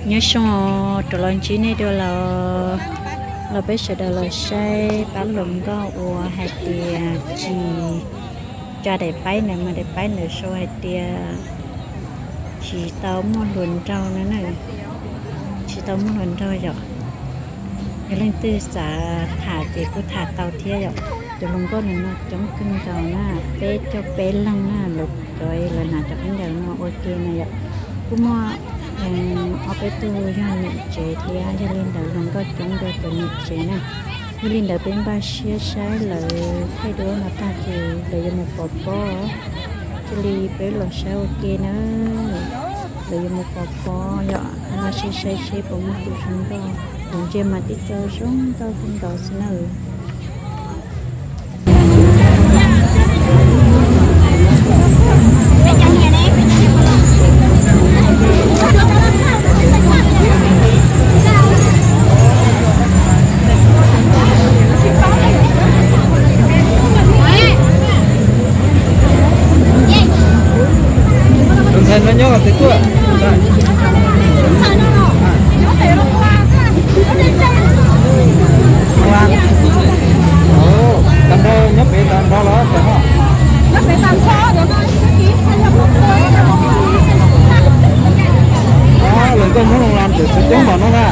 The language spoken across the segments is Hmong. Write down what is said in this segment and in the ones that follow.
Nyob zoo, rov los ntsib nej dua los, los peb sawv daws los saib pab hluas nkauj uas hais tias tsis, cov daim paib ntawd mas daim paib ntawd sau hais tias tsis tau muaj hluas nraug no na, tsis tau muaj hluas nraug yom. Yog leej twg xav tham ces kuj tham tau thiab yom. Cov hluas nkauj no coob kawg nkaus na, peb caug peb leeg na, lawv cov lawv hnav cov khaub ncaws no ua ke na yom. Kuj muaj ob peb tug yog niam tsev thiab, yog li ntawd hluas nkauj coob dua cov niam tsev na. Yog li ntawd peb npaj siab saib lawv thaij duab no tag ces lawv yuav mus pov pob, cia li peb los saib ua ke na. Lawv yuav mus pov pob yom, npaj siab saib seb puas muaj tus zoo nkauj, kuv ntsia mas tib co zoo nkauj kawg nkaus xwb na. Tus ntxhais no nyob qhov twg tuaj? Tag nrho nyob pem tag nrho los? Lawv nkauj Hmoob Loos Las ntawm tsev coob npaum no na.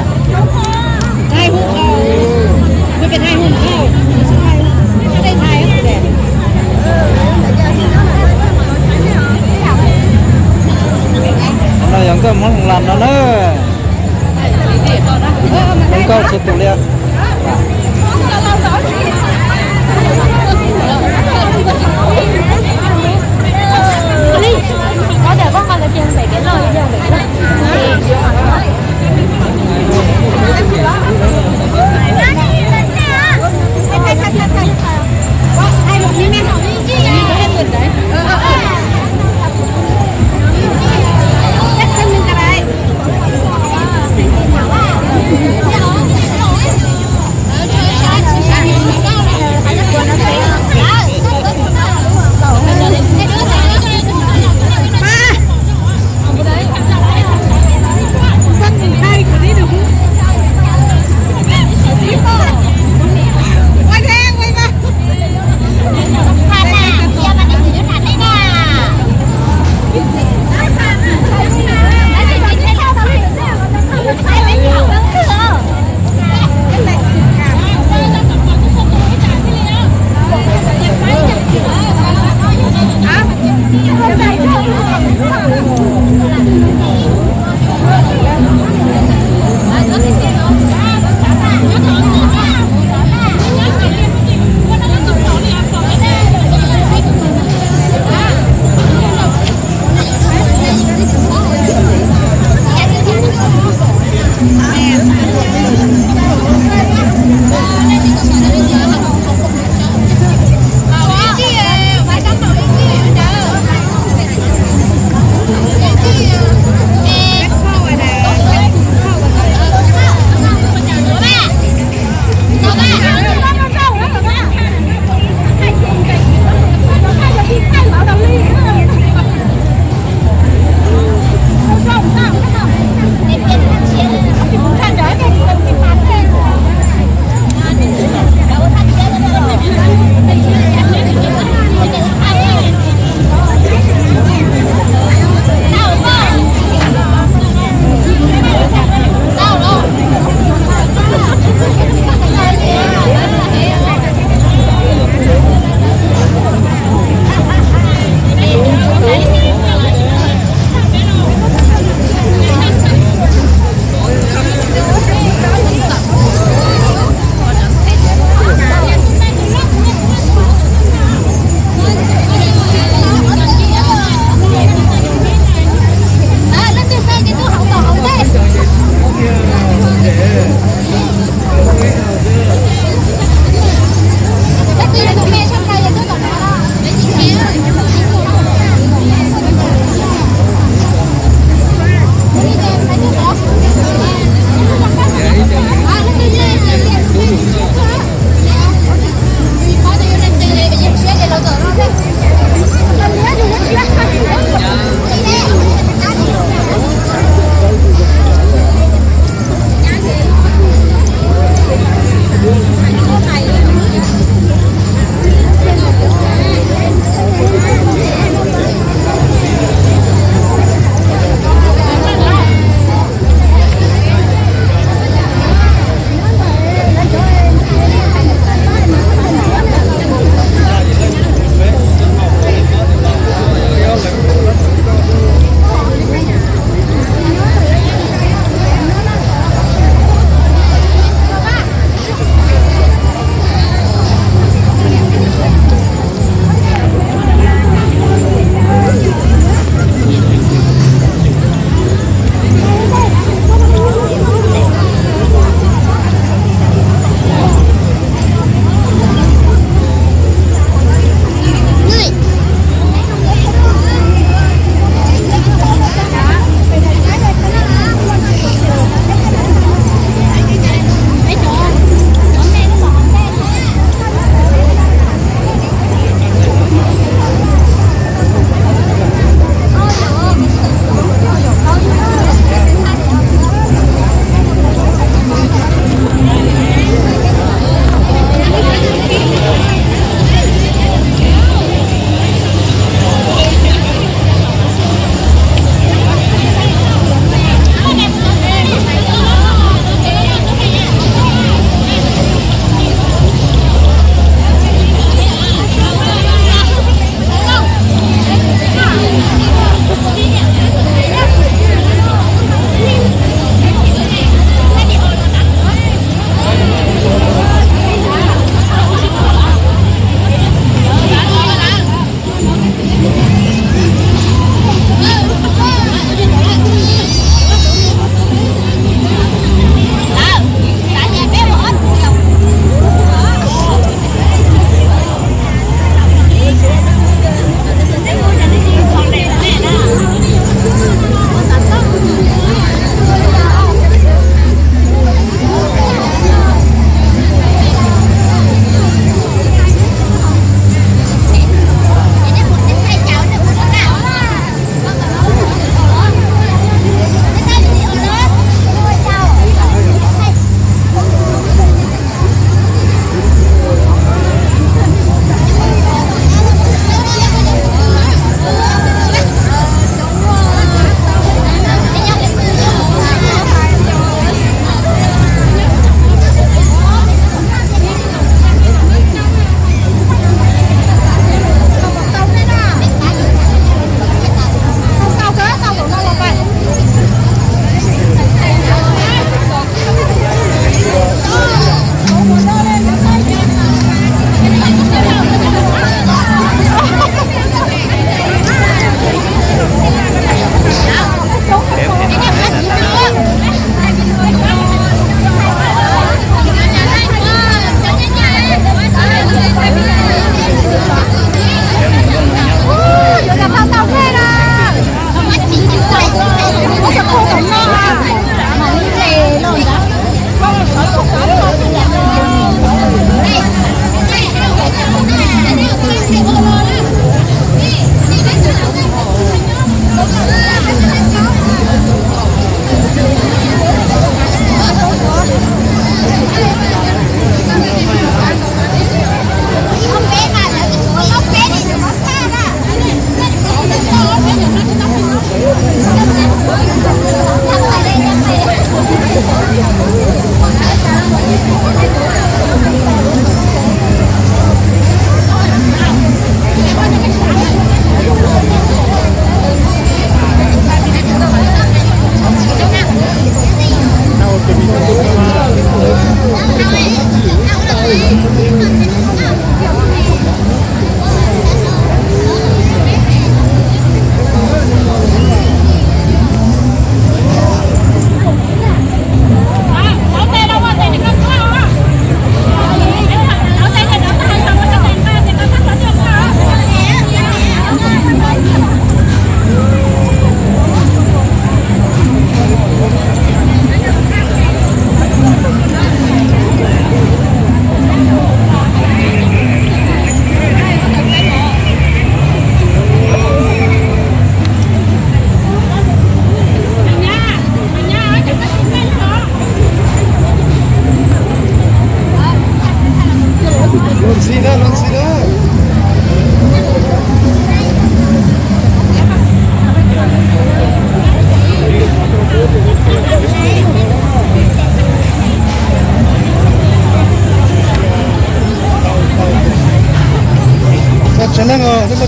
No yog nkauj Hmoob Loos Las no na. Nkauj txhua tus li.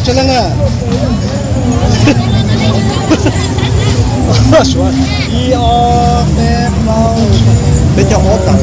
Tsawg leej na? Suav ib ob peb plaub, peb caug ob tawm.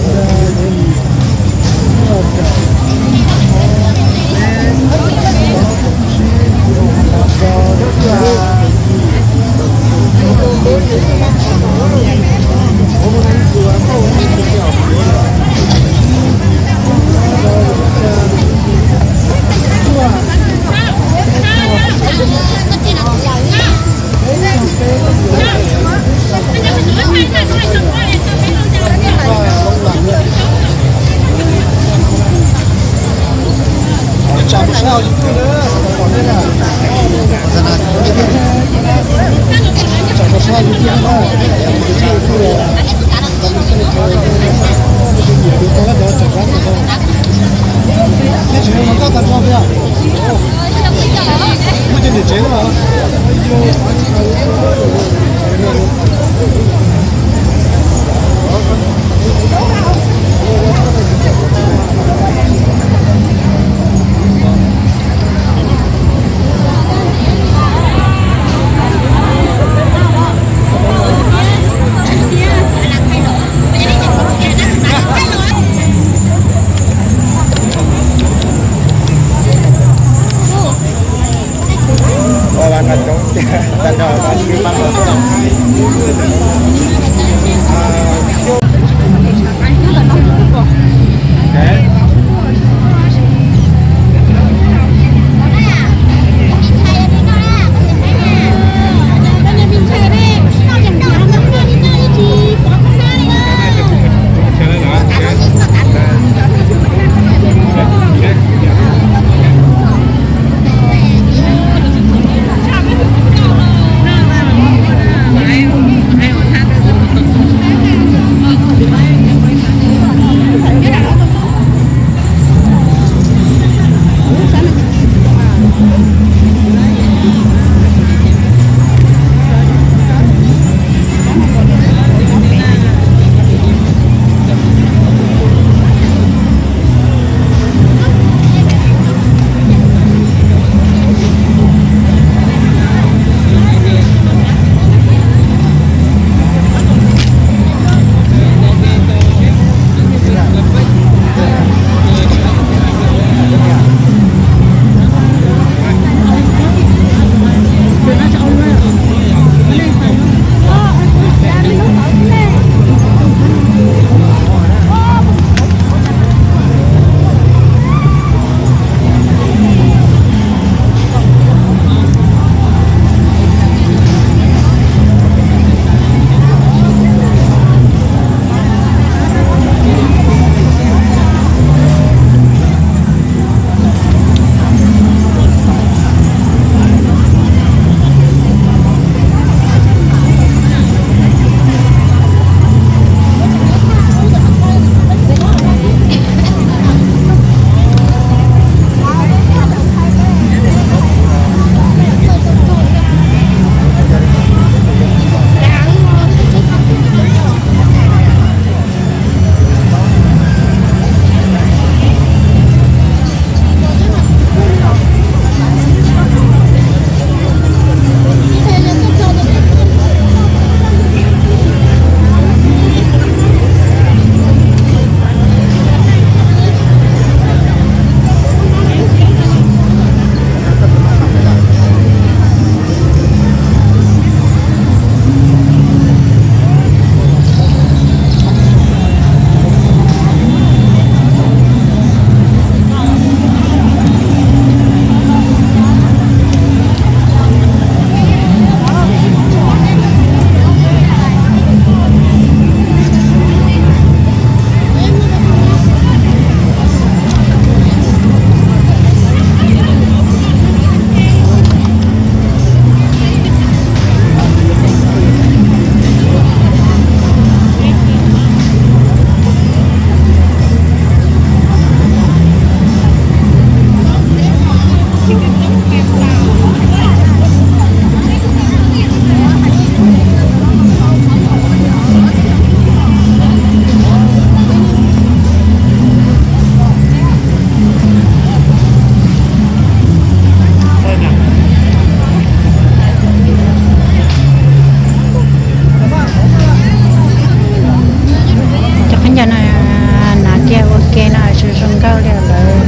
Tsis zoo nkauj li lawm.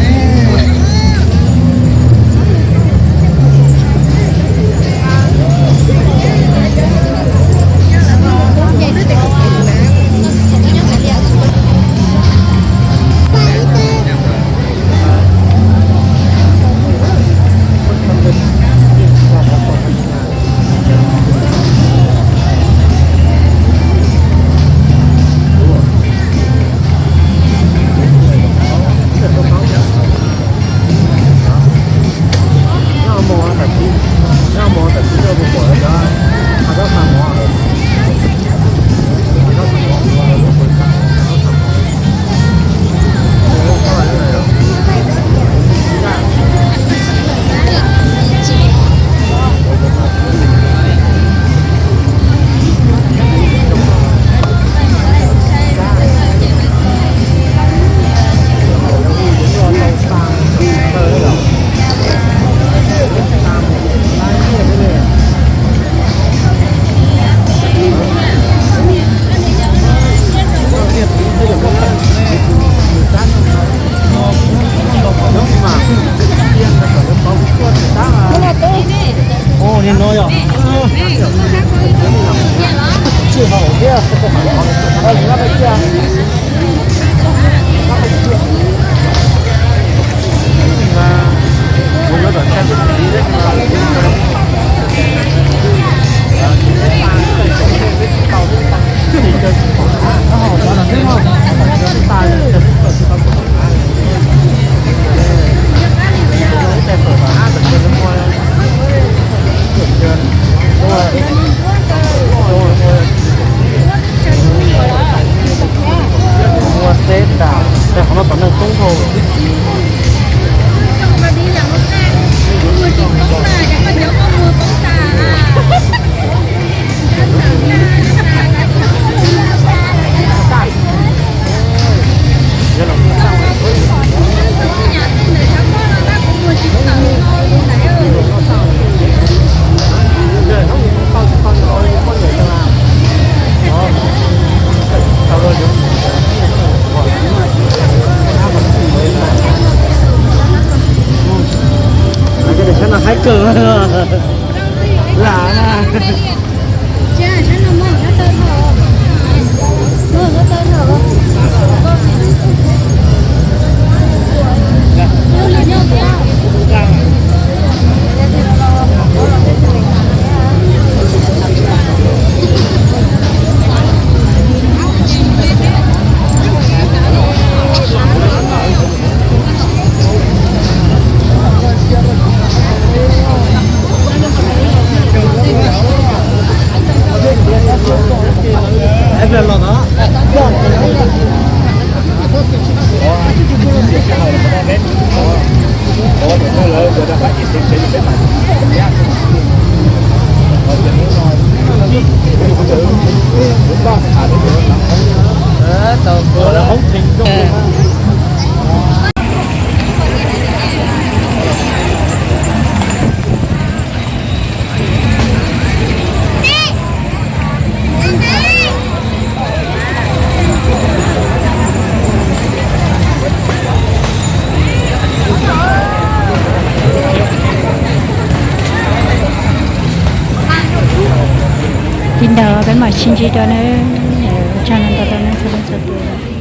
Ua xeb tas, qhov no tom neeg toob dhau. Saib no haib kawg. Lam na. Li ntawd peb mam sib ntsib dua nawb. Ua tsaug ntau ntau nej txhua leej txhua tus.